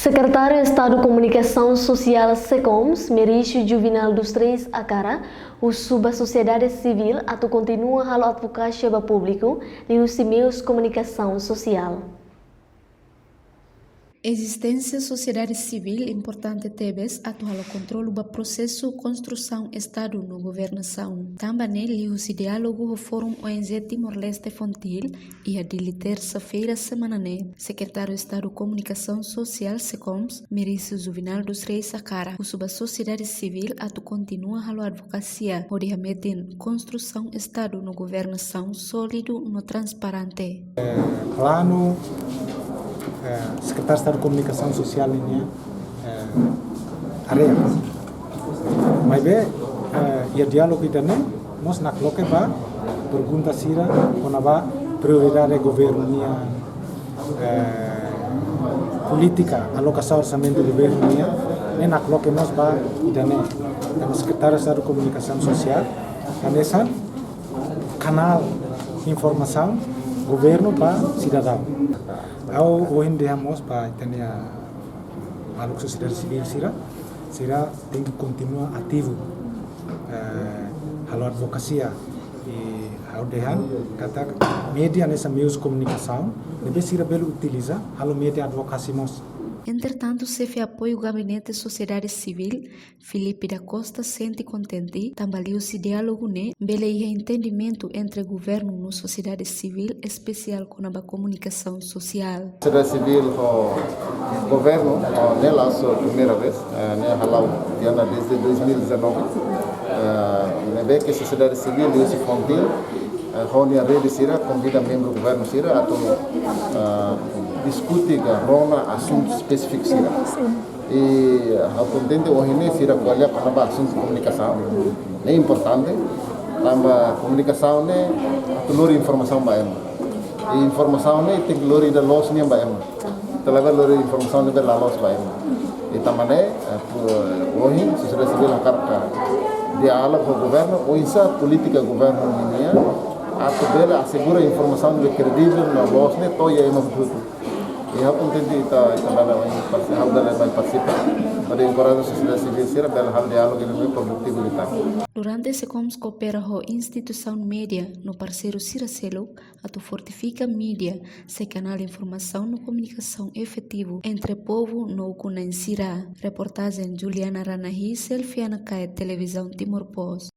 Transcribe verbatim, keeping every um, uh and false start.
Sekretáriu Estadu Komunikasaun Sosiál SEKOMS, Merício Juvenal dos Reis Akara, husu ba sosiedade sivíl atu kontinua halo advokasia ba públiku liuhusi meius komunikasaun sosiál. Ezisténsia sosiedade sivíl importante tebes atu halo kontrolu ba prosesu konstrusaun Estadu no governasaun. Tanba ne'e liuhusi diálogu ho Fórum O N G Timor-Leste Fontil, iha Dili tersa-feira semana ne'e, Sekretáriu Estadu Komunikasaun Sosiál SEKOMS, Merício Juvenal dos Reis Akara, husu ba sosiedade sivíl atu kontinua halo advokasia hodi hametin konstrusaun Estadu no governasaun sólidu no transparente. Eh, planu, eh, Sekretáriu Estadu Komunikasaun Sosiál nian, eh, área. Maibé, eh, iha diálogu ida-ne'e mós nakloke ba pergunta sira kona-ba prioridade governu nian, eh, polítika alokasaun orsamentu governu nian, ne'e nakloke mós ba ida-ne'e. Tanba Sekretáriu Estadu Komunikasaun Sosiál hanesan kanál informasaun governu ba sidadaun. Ha'u ohin dehan mós ba ita-nia maluk sosiedade sivíl sira, sira tenke kontinua ativu, eh, halo advokasia. I ha'u dehan katak média hanesan meius komunikasaun ne'ebé sira bele utiliza halo média advokasia mós. Entretantu, xefe apoiu gabinete sosiedade sivíl, Filipe da Costa, sente kontente tanba liuhusi diálogu ne'e bele iha entendimentu entre governu no sosiedade sivíl, espesiál kona-ba komunikasaun sosiál. Sosiedade sivíl ho governu, ho ne'e la'ós primeira vez, eh, ne'e hala'o tiha ona desde dois mil e dezanove. Eh, ne'ebé ke sosiedade sivíl liuhusi Fontil, eh, ho nia rede sira konvida membru governu sira atu, eh, diskute ka rona asuntu espesífiku sira. I ha'u kontente ohin ne'e sira ko'alia kona-ba asuntu komunikasaun. Ne'e importante, tanba komunikasaun ne'e atu lori informasaun ba ema. I informasaun ne'e tenke lori ida loos nian ba ema. Ita labele lori informasaun ne'ebé la loos ba ema. I tanba ne'e, eh, pu-, ohin, sosiedade sivíl hakarak diálogu ho governu, oinsá polítika governu nian, atu bele asegura informasaun ne'ebé kredivel no loos ne'e to'o iha ema hotu. I ha'u kontente ita, ita bele mai partisipa, ha'u bele mai partisipa. Hodi enkoraja sosiedade sivíl sira bele halo diálogu ne'ebé produtivu ita. Durante SEKOMS koopera ho instituisaun média no parseiru sira seluk atu fortifika média, sai kanál informasaun no komunikasaun efetivu entre povu no ukun-na'in sira. Reportajen Juliana Ranahi, Selfiana Kaet, Televizaun Timor Post.